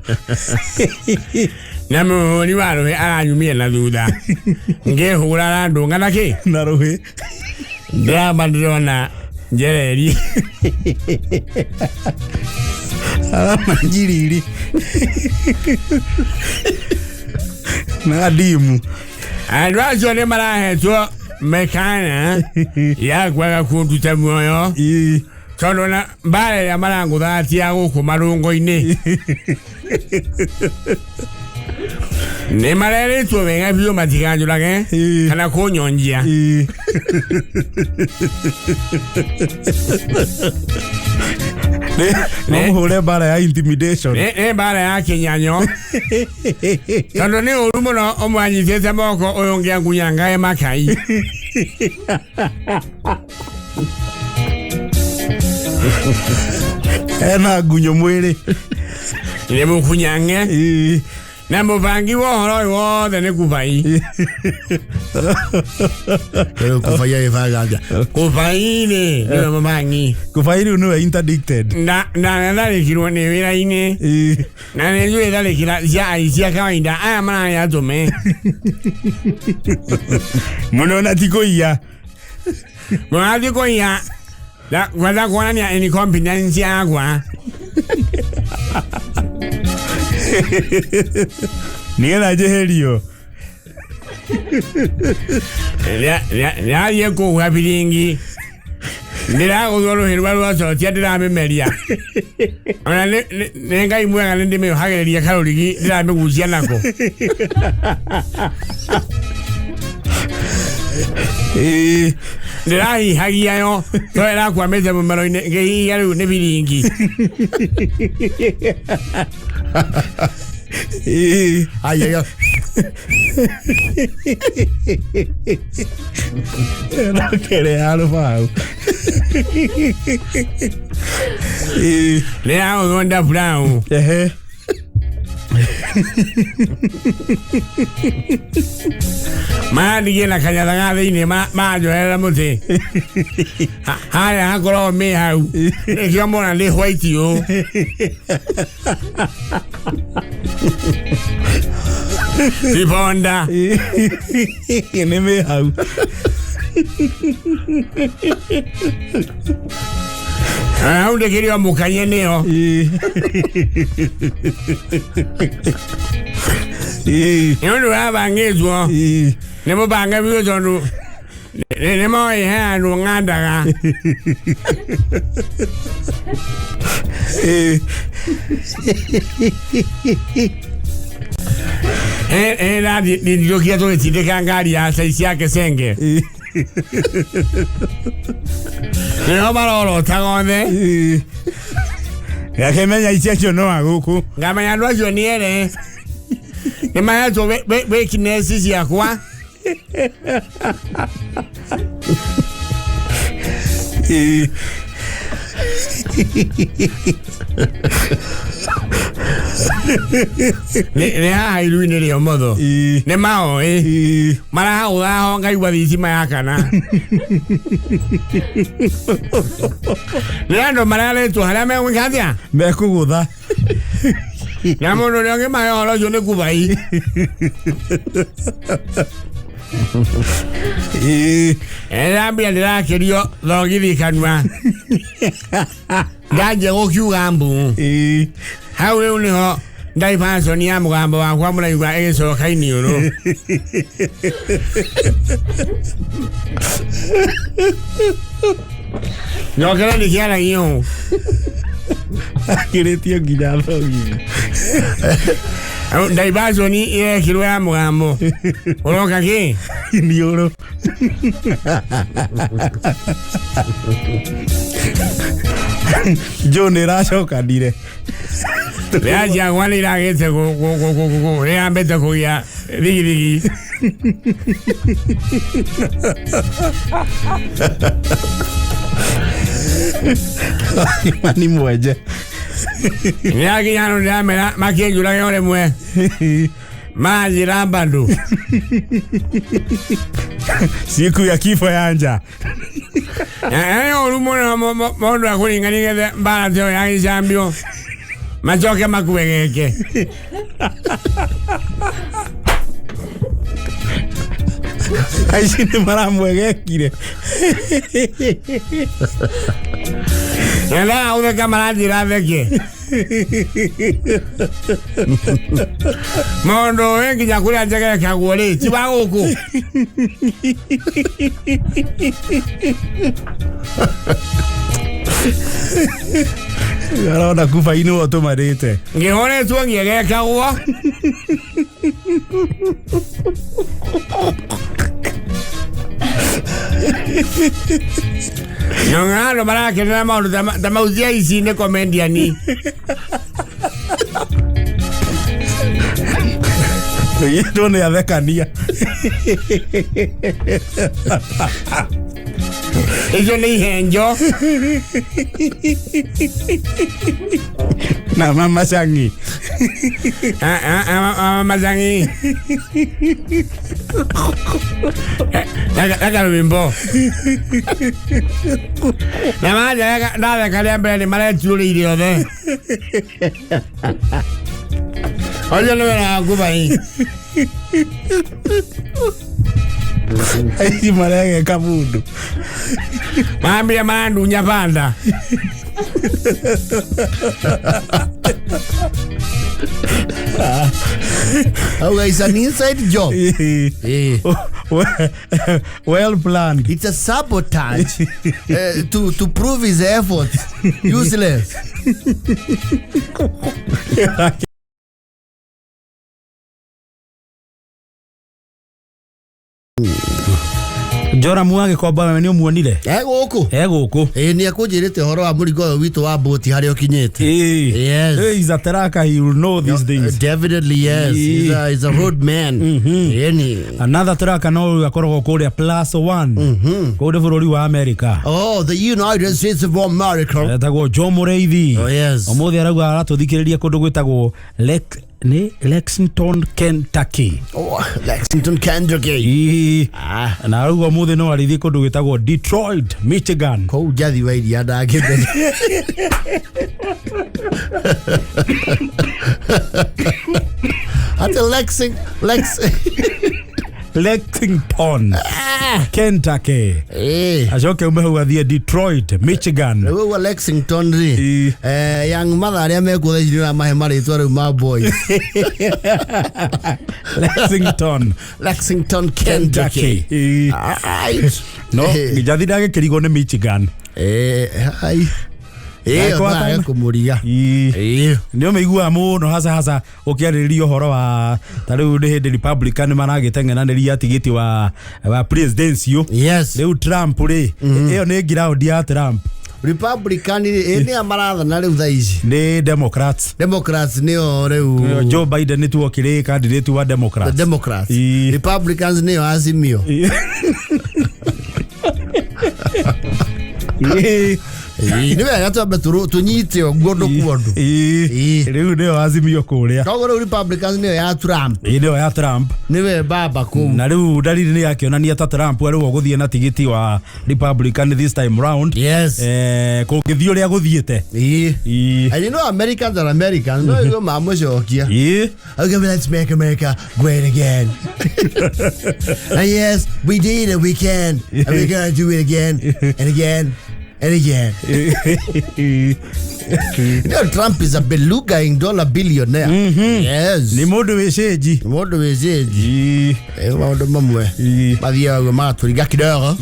Na mũhũri wa rũhĩ aranyumire na thutha. Ngĩhũra arandũnga na kĩ? Na rũhĩ. Ndĩramba ndĩrona njereri. Aramanjiriri. Na ndimu. Andũ acio nĩ marahetwo mĩkana ya kwaga kũnduta muoyo. Ĩĩ. Tondũ na mbara ĩrĩa marangũthatia gũkũ marũngo-inĩ. Nĩ marerĩtwo wega biũ matikanjũrage Ĩĩ. kana kũnyonjia. Ĩĩ. No mũhũre mbara ya intimidation. Nĩ mbara ya kĩnyanyo. Tondũ nĩ ũru mũno ũmwe anyitĩte moko ũyũ ũngĩ angunyangae makai. Ena ngunyo mwĩrĩ. Nĩ mũkunyange. Ĩĩ. Na mũbangi wa ũhoro ũyũ wothe nĩ kubai. Kubai agĩbanga atĩa? Kubai rĩ nĩwe mũbangi. Kubai rĩu nĩwe interdicted. Ndanatharĩkirwo nĩ wĩra-inĩ. Ĩĩ. Na nĩ njũĩ tharĩkĩra cia aici a kawaida aya mararĩ atũme. Mũno na ti kũiya. Mũrathiĩ kũiya kwenda kuonania incompetence yakwa. Nĩgetha njeherio. Ndĩrathiĩ kũhuha biringi. Ndĩragũthwo rũhĩ rwa rwacokia ndĩramĩmeria. Ona nĩ Ngai mwega nĩ ndĩmĩohagĩrĩria karũrigi ndĩramĩgucia nako. Ĩĩ. Ndĩrahihagia yo to ĩrakwamĩte mũmero-inĩ ngĩhihia rĩu nĩ biringi. Ĩĩ. Ai, ai, ai. Ĩrokere ya rũbaũ. Ĩĩ. Ndĩragũthwo ndaburaũ. Ehe. Marandigie na kanyatha ga thĩinĩ manjoherera mũtĩ. Harĩa hakoragwo mĩ hau. Nĩkĩo mona ndĩ white ũũ. Kibonda. Nĩ mĩ hau. Hau ndĩkĩrĩ o mũkanye nĩyo. Ĩĩ. Ĩĩ. Nĩ ũndũ wabangĩtwo. Ĩĩ. Nĩ mũbange biũ tondũ nĩ moĩ he handũ ng'andaga. Ĩĩ. Ndirũkia tũgĩtindĩka ngari ya cai ciake cenge. Ĩĩ. Nĩho marorotaga othe. Ĩĩ. Gakĩmenya ici acio no a gũkũ. Ngamenya andũ acio nĩ ere. Nĩ mahetwo weakness ciakwa. Ĩĩ. Nĩ haha iru-inĩ rĩa ũmotho. Ĩĩ. Nĩ maoĩ. Ĩĩ. Marahũra ho ngaigua thitima yakana. Nĩ andũ mararĩtwo harĩa megwĩka atĩa? Mekũgũtha. Na mũndũ ũrĩa ũngĩmahe ũhoro ũcio nĩ kubai. Ĩĩ. Ndĩrambia ndĩrakĩrio thogithi kanua. Ndanjia gũkiuga mbu. Ĩĩ. Hau rĩu nĩho diversion ya mũgambo wakwa mũraigua ĩgĩcoka iniũrũ. Njokere ndikĩaragia ũũ. Akĩrĩtio nginya thogithi. Diversion ĩrekirwo ya mũgambo. Ũroka kĩ? Iniũrũ. Joe nĩ ĩracokanire. Rĩa ciakwa nĩ iragĩte rĩambĩte kũgĩa thigithigi. Mani mwenje. Nĩrakinya handũ ndĩramera makĩnjũrage o rĩmwe. Maranjĩra bado. Siku ya kifo yanja. Nĩ ũru mũno mũndũ akũringa nĩgetha mbara ta ĩyo yagĩcambio macoke makuegeke. Aici nĩ maramwegekire. Nyendaga gũtheka maranjĩra theke. Mũndũ wĩ nginya kũrĩa njegekagwo rĩ ti wa gũkũ. Arona kuba-inĩ we ũtũmarĩte. Ngĩhoretwo ngĩegekagwo. Nyonga andũ marakenera maũndũ ta mau cia ici nĩ comedian. Ĩtwo nĩ athekania. Icio nĩ ihenjo. Na mama cangi. Macangi. Reka rwĩmbo. Na manjega ndatheka rĩa mbere nĩ mareturĩire othe. Ũcio nĩ wĩra waku bai. Aici maregeka mũndũ. Mambia marandunya banda. Auga it's an inside job. Eh. Well planned. It's a sabotage to prove his efforts useless. Joramu agĩkomba we nĩ ũmuonire? Gũkũ. Gũkũ. Ĩ nĩ ekũnjĩrĩte ũhoro wa mũrigo ũyũ witũ wa mbũti harĩa ũkinyĩte. Yes. Hey, he's a tracker, he will know these things. Definitely yes. He's a road man. Ĩni. Another tracker no ũyũ akoragwo kũrĩa plus one. Kũrĩa bũrũri wa America. Oh, the United States of America. Etagwo Joe Mũrĩithi. Oh, yes. Ũmũthĩ arauga aratũthikĩrĩria kũndũ gwĩtagwo Lexington, Kentucky. Oh, Lexington, Kentucky. Ĩĩ. Ah. Na arauga ũmũthĩ no arĩthiĩ kũndũ gwĩtagwo Detroit, Michigan. Kũu njathi wa iria ndangĩmenya. Atĩ Lexington, Kentucky. Acoke ume hau athiĩ Detroit, Michigan. Rĩu ũguo Lexington rĩ Ĩĩ. Young mother arĩa mekuo thaa ici nĩ ũramahe marĩtwa rĩu ma boys. Lexington, Lexington, Kentucky. Ĩĩ. Alright. No, njathi ndagĩkĩrigwo nĩ Michigan. Hai. Ĩyo Ndagĩkwa ndage kũmũriga. Ĩĩ. Ĩĩ. Nĩ ũmĩiguaga mũno hasa hasa ũkĩarĩrĩria ũhoro wa ta rĩu nĩ hĩndĩ Republican maragĩteng'eranĩria tigiti wa presidential. Yes. Rĩu Trump rĩ, ĩyo nĩ ground ya Trump. Republican rĩ, ĩ nĩa marathana rĩu thaa ici. Nĩ Democrats. Democrats nĩo rĩu. Joe Biden nĩ tu okĩrĩ candidate wa The Democrats. Democrats. Ĩĩ. Republicans nĩo Azimio. Ĩĩ. Ĩĩ, nĩ wega twambe tũnyite ũguo ũndũ kwa ũndũ. Ĩĩ. Ĩĩ. Rĩu nĩyo Azimio kũrĩa. Koguo rĩu Republicans nĩyo ya Trump. Ĩĩ nĩyo ya Trump. Nĩwe baba kũu. Na rĩu dalili nĩ yakĩonania ta Trump rĩu ũgũthiĩ na tigiti wa Republican this time round. Yes. Kũngĩthiĩ ũrĩa gũthiĩte. Ĩĩ. Ĩĩ. And you know Americans are Americans. No iguo mamũcokia. Ĩĩ. Okay, let's make America great again. And yes, we did it. We can. And we're gonna do it again and again and again. You know, Trump is a beluga dollar billionaire. Yes. Nĩ mũndũ wĩ cĩnji. Mũndũ wĩ cĩnji. Ĩĩ. Maũndũ mamwe Ĩĩ. mathiaga ũguo magatũringa kidogo.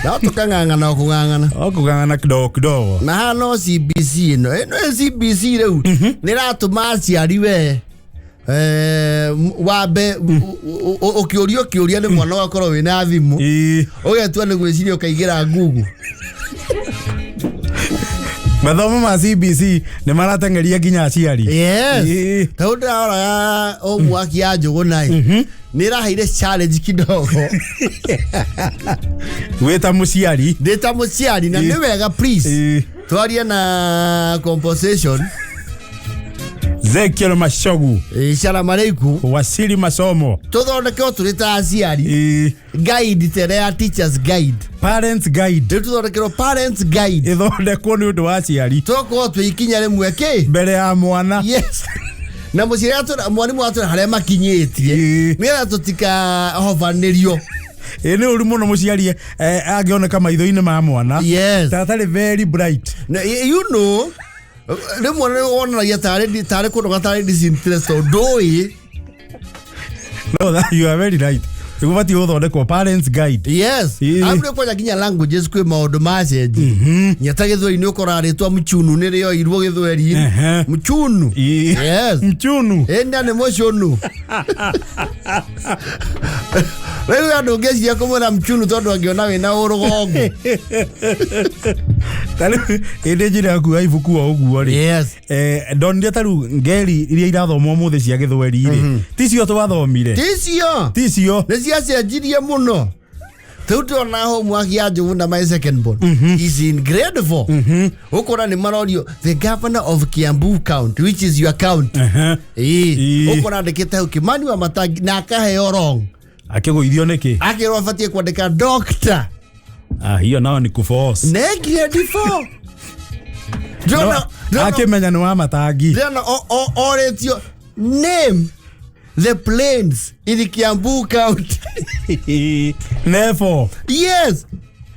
No tũkang'ang'ana o kũng'ang'ana. O kũng'ang'ana kidogo kidogo. Na haha no CBC ĩno ĩno ĩ CBC rĩu nĩ ĩratũma aciari we wambe ũkĩũrio kĩũria nĩ mwana ũgakorwo wĩna thimũ Ĩĩ. ũgetua nĩ gwĩciria ũkaingĩra Google. Mathomo ma CBC nĩ marateng'eria nginya aciari. Yes. Ĩĩ. Tondũ ndĩraroraga homework ya Njũgũna ĩ nĩ ĩraheire challenge kidogo. Wĩ ta mũciari. Ndĩ ta mũciari na nĩ wega please Ĩĩ. twarie na compensation. Ezekiel Machogu Salamu alaikum. Wasili masomo. Tũthondeke o tũrĩ ta aciari Ĩ, guide ta ĩrĩa ya teachers guide. Parents guide. Rĩu tũthondekerwo parents guide. Ĩthondekwo nĩ ũndũ wa aciari Tũkorwo twĩ ikinya rĩmwe kĩ mbere ya mwana. Yes. Na mũciari atwĩra, mwarimũ atwĩra harĩa makinyĩtie Ĩ. nĩgetha tũtikahovanĩrio. Ĩ, nĩ ũru mũno mũciari angĩoneka maitho-inĩ ma mwana Yes. ta atarĩ very bright. Na, you know, rĩmwe nĩ wonanagia tarĩ kũnoga, tarĩ disinterest tondũ ndũĩ. No, that you are very right. Gũbatiĩ gũthondekwo parents guide. Yes. Ĩ. Arabu nĩ kwanja nginya languages kwĩ maũndũ macenji nyata gĩthweri-inĩ ũkoraga rĩtwa mchunu nĩ rĩoirwo gĩthweri-inĩ. Mchunu. Ĩ. Yes. Mchunu. Ĩnda nĩ mũcunu. Rĩu andũ ũngĩciria kũmwĩra mchunu tondũ angĩona wĩna ũrũgongo. Ta rĩu ĩndĩ njĩra yaku ya ibuku o ũguo rĩ, Yes. Ndonire ta rĩu ngeri iria irathomwo ũmũthĩ cia gĩthweri rĩ, ticio twathomire. Ticio. Ticio. Nĩ ciacenjirie mũno. Rĩu ndĩrona homework ya Njuguna, my second born is in grade 4, ũkora nĩ marorio the governor of Kiambu County, which is your county. Ĩĩ. Ĩĩ. Ũkora andĩkĩte hau Kimani wa Matangi na akaheo wrong. Akĩgũithio nĩkĩ? Akĩrwo abatiĩ kwandĩka doctor. Ah, hiyo nao ni kuforce. Ne grade 4. Ndĩrona Akĩmenya nĩ wa Matangi. Ndĩrona orĩtio name the plains in Kiambu County. Nebo. Yes.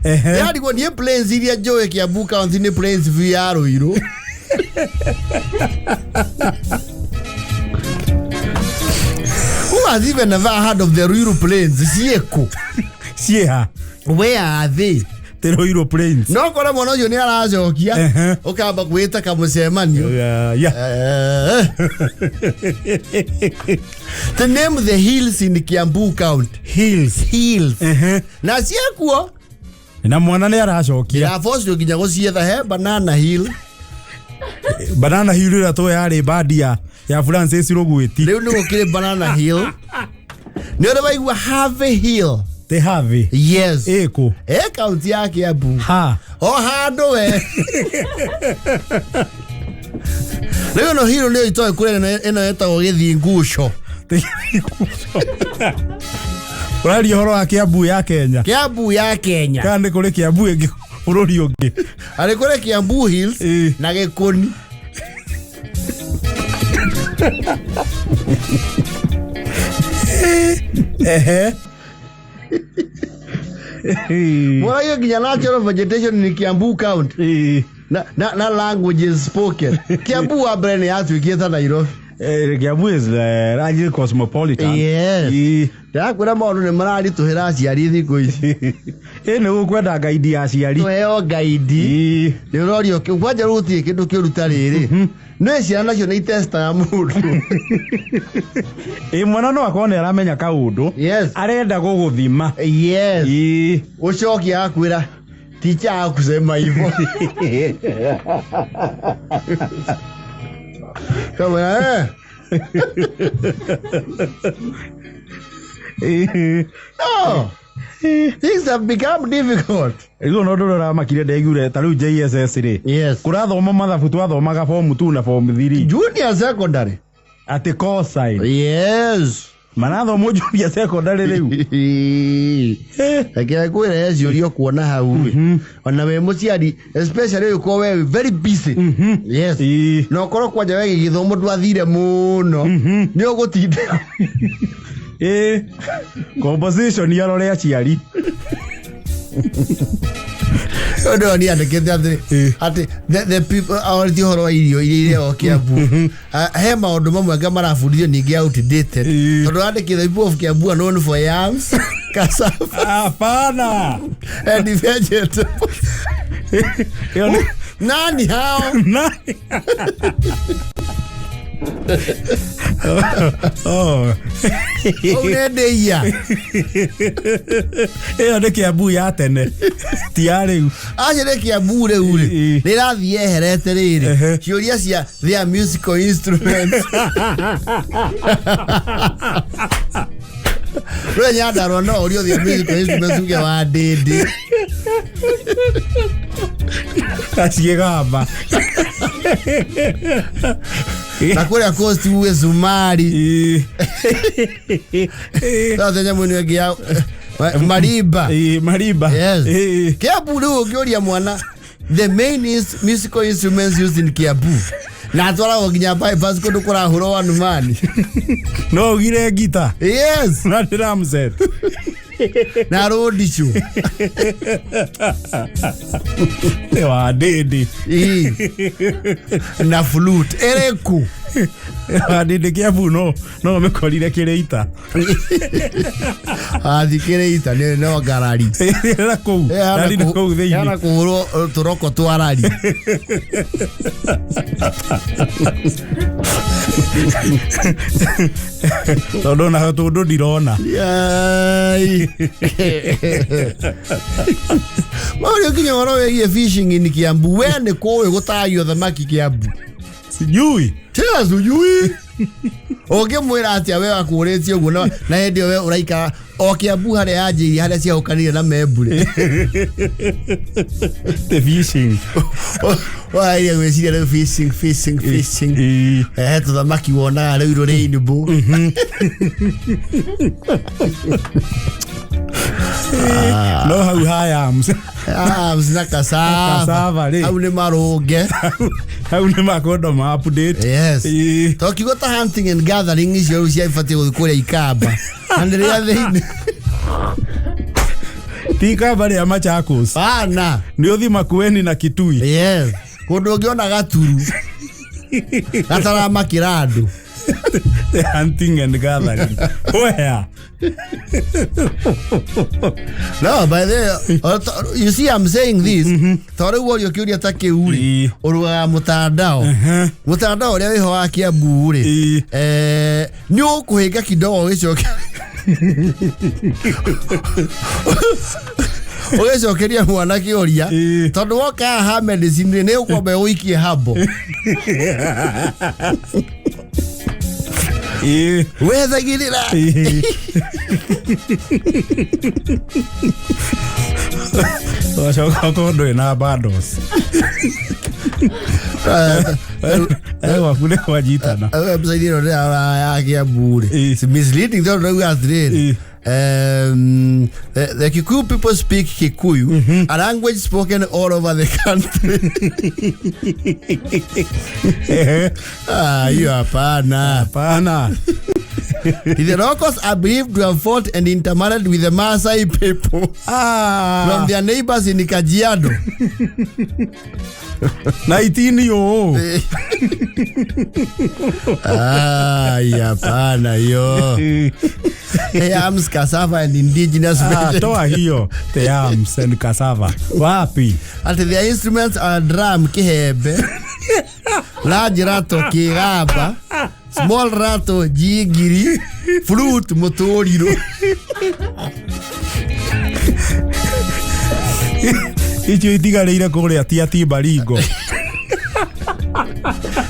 Ehe. Yarigwo niĩ plains iria njũĩ Kiambu County nĩ plains view ya Ruiru. Who has even ever heard of the Ruiru plains? Ciĩkũ? Ciĩha? Where are they? Tĩ Ruiru Plains. No kora mwana ũcio nĩ aracokia ũkamba gwĩta kamũcemanio. Yeah. To name the hills in Kiambu County. Hills. Hills. Na ciekuo. Na mwana nĩ aracokia. Ndĩrabocio nginya gũcietha he Banana Hill. Banana Hill ĩrĩa tũĩ yarĩ bandi ya Francis Rũgwĩti. Rĩu nĩ gũkĩrĩ Banana Hill. Nĩ ũrĩ waigua Harvey Hill? Tĩ Harvey? Yes. Ĩkũ? Ĩ kaunti ya Kiambu. Ha? O handũ we. Rĩu ĩno hill nĩyo itoĩ kũrĩa ĩno ĩtagwo Gĩthinguco. Ũraria ũhoro wa Kiambu ya Kenya? Kiambu ya Kenya. Kana nĩ kũrĩ Kiambu ĩngĩ bũrũri ũngĩ? Arĩ kũrĩ Kiambu Hills Ĩ. na Gĩkũni. Ehe. Mwaragio nginya natural vegetation in Kiambu County. Ĩ. Na languages spoken. Kiambu wa mbere nĩ yatuĩkĩte ta Nairobi. Kiambu is largely cosmopolitan. Yes. Ĩ. Ndĩrakwĩra maũndũ nĩ mararitũhĩra aciari thikũ ici. Ĩ, nĩ gũkwenda ngaidi ya aciari. Tũheo ngaidi. Ĩ. Nĩ ũrorio kwanja rĩu gũtirĩ kĩndũ kĩũru ta rĩrĩ. Nĩ ciana nacio nĩ itestaga mũndũ. Ĩ, mwana no akorwo nĩ aramenya kaũndũ. Yes. Arenda gũgũthima. Yes. Ĩ. Ũcokie akwĩra ticha akusema hivyo. Kamwĩra, eh. Ĩ. No. Things have become difficult. Rĩu ona ũndũ ũrĩa ũramakire ndaiguire ta rĩu JSS rĩ. Yes. Kũrathomwo mathabu twathomaga form 2 na form 3. Junior secondary. Atĩ cosine. Yes. Marathomwo junior secondary rĩu. Reke ngwĩre he ciũria ũkuona hau rĩ. Ona wĩ mũciari especially ũgĩkorwo we very busy. Yes. Ĩ. Na ũkorwo kwanja we gĩgĩthomo ndwathire mũno nĩ ũgũtinda. Ĩ. Composition yarore aciari. Ũndũ ũyũ nĩ andĩkĩte atĩ Ĩ. atĩ the people arĩtie ũhoro wa irio iria irĩo Kiambu. Ah, he maũndũ mamwe anga marabundithio ningĩ outdated. Ĩ. Tondũ andĩkĩte the people of Kiambu are known for yams, cassava Hapana. and vegetables. Ĩyo nĩ Nani hao? Nani? Oh. Ũu nĩ ndĩia. Ĩyo nĩ Kiambu ya tene. Ti ya rĩu. Acio nĩ Kiambu rĩu rĩ Ĩ. nĩ ĩrathiĩ yeherete rĩrĩ ciũria cia their musical instruments. Rĩu Nyandarua no ũrio their musical instruments uge wa ndĩndĩ. Aciĩgamba. Na kũrĩa coast uge cumari. Sasa nyamũ ĩno ĩngĩ ya marimba. Marimba. Yes. Kiambu rĩu ũngĩũria mwana the main is musical instruments used in Kiambu na atwaragwo nginya bypass kũndũ kũrahũrwo wanumani. No ugire ngita. Yes. Na drum set. Na rũndicũ. Nĩ wa ndĩndĩ. Ii. Na flute ĩrĩkũ? Wa ndĩndĩ Kiambu no mĩkorire kĩrĩ ita. Athikĩrĩ ita nĩ no ngarari. Na kũu rari na kũu thĩinĩ. Yana kũhũrwo tũroko twa rari. Tondũ na tũndũ ndirona. Yai. Maũrio nginya ũhoro wĩgiĩ fishing in Kiambu, we nĩ kũĩ gũtagio thamaki Kiambu? Sijui. Tena sijui. Ũngĩmwĩra atĩa we wakũrĩtie ũguo na hĩndĩ ĩyo we ũraikara o Kiambu harĩa yanjĩirie harĩa ciahũkanire na membure. The fishing. Wageria gwĩciria rĩu fishing fishing fishing. He tũthamaki wonaga rĩu rainbow. No hau hayams. Arms na cassava. Cassava rĩ. Hau nĩ marũnge. Hau nĩ makondo ma update. Yes. To kiugo ta hunting and gathering icio rĩu ciabatiĩ gũthiĩ kũrĩa ikamba. Na nĩ rĩa thĩinĩ. Ti ikamba rĩa Machakos. Bana. Nĩ ũthi Makueni na Kitui. Yes. Kũndũ ũngĩona gaturu. Gataramakĩra andũ. The hunting and gathering. Where? No, by the way, you see I'm saying this. To rĩu worio kĩũria ta kĩu rĩ, ũrugaga mũtandao. Mũtandao ũrĩa wĩho wa Kiambu rĩ, nĩ ũkũhĩnga kidogo ũgĩcoke ũgĩcokeria mwana kĩũria tondũ woka haha medicine rĩ, nĩ ũkwamba ũikie habo. Wethagĩrĩra. Ũgacoka ũkorwo ndũrĩ na bundles. Gwaku nĩ kwanyitana. Website ĩno ndĩrarora ya Kiambu rĩ, it's misleading tondũ ndauga atĩrĩrĩ, the Kikuyu people speak Kikuyu, a language spoken all over the country. Ah, hiyo hapana. Hapana. The locals are believed to have fought and intermarried with the Maasai people from their neighbors in Kajiado. 19 yo. Ah, hapana hiyo. Yams, cassava and indigenous vegetables. Toa hiyo. The yams and cassava. Wapi? Ati their instruments are drum kihembe, large rattle kigamba, small rattle jigiri, flute mũtũrirũ. Icio itigarĩire kũrĩa ti ati Baringo.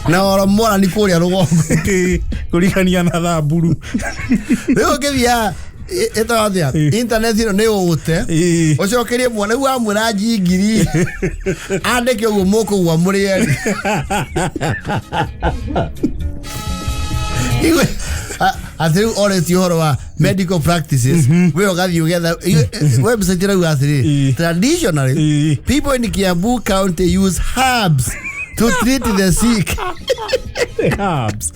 Na oro mora ni kũrĩa rũgongo. Kũrigania na Thamburu. Rĩu ũngĩthiĩ ĩtagwo atĩa internet ĩno nĩ ũte ũcokerie mwana rĩu wamwĩra njingiri andĩke ũguo mũkũgwa mũrĩ erĩ. Atĩ rĩu orĩtie ũhoro wa medical practices we ũgathiĩ ũgetha website ĩrauga atĩrĩ, traditionally people in Kiambu County use herbs to treat the sick. Herbs.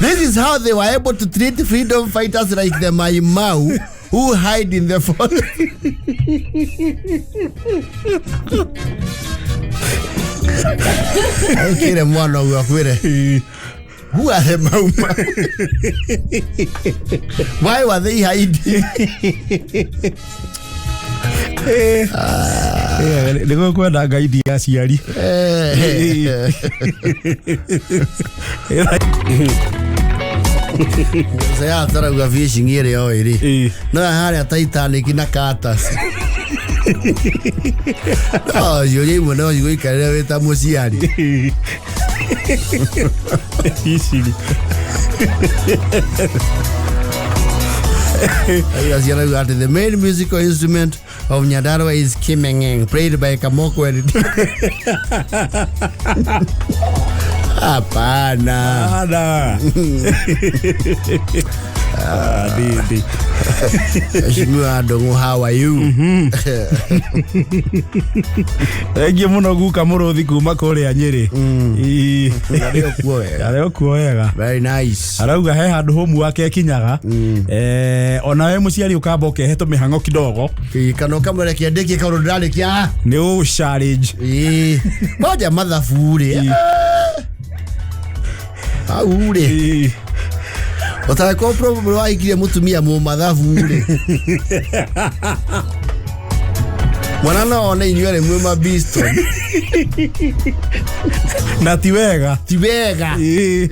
This is how they were able to treat freedom fighters like the Mai Mau who hide in the forest. Kire mwana ũguo akwĩre, who are the Mau Mau? Why were they hiding? Nĩguo kwenda ngaidi ya aciari. Saya tarauga fishing ĩrĩa o ĩrĩ no harĩa Titanic na Carters. No ciũria imwe no cigũikarĩre wĩ ta mũciari. Fishing. Ciana uga atĩ the main musical instrument of Nyandarua is kimeng'eng, played by Kamoko and Hapana. Ana. Ah, ndi. Mheshimiwa Ndung'u, how are you? Thengiũ mũno guka mũrũthi kuma kũrĩa Nyĩrĩ. Ii. Arĩ o kuo wega. Arĩ o kuo wega. Very nice. Arauga he handũ hũmu wake ekinyaga. Eh, ona we mũciari ũkamba ũkehe tũmĩhang'o kidogo. Ĩĩ, kana ũkamwĩra kĩandĩkie kaũndũ ndĩrarĩkia. Nĩ ũ challenge. Ĩĩ. Kwanja mathabu rĩ. Hau rĩ. Ii. Ũtangĩkorwo probably wahikirie mũtumia mũmathabu rĩ. Mwana no one inyuĩ erĩ mwĩ mabiston. Na ti wega. Ti wega. Ii.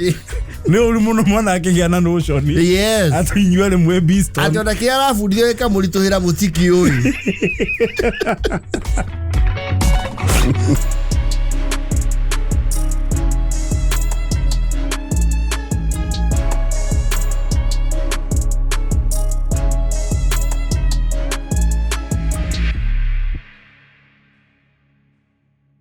Nĩ ũru mũno mwana akĩgĩa na notion. Yes. Atĩ inyuĩ erĩ mwĩ Biston. Atĩ ona kĩrĩa arabundithio gĩkamũritũhĩra mũtikĩũĩ.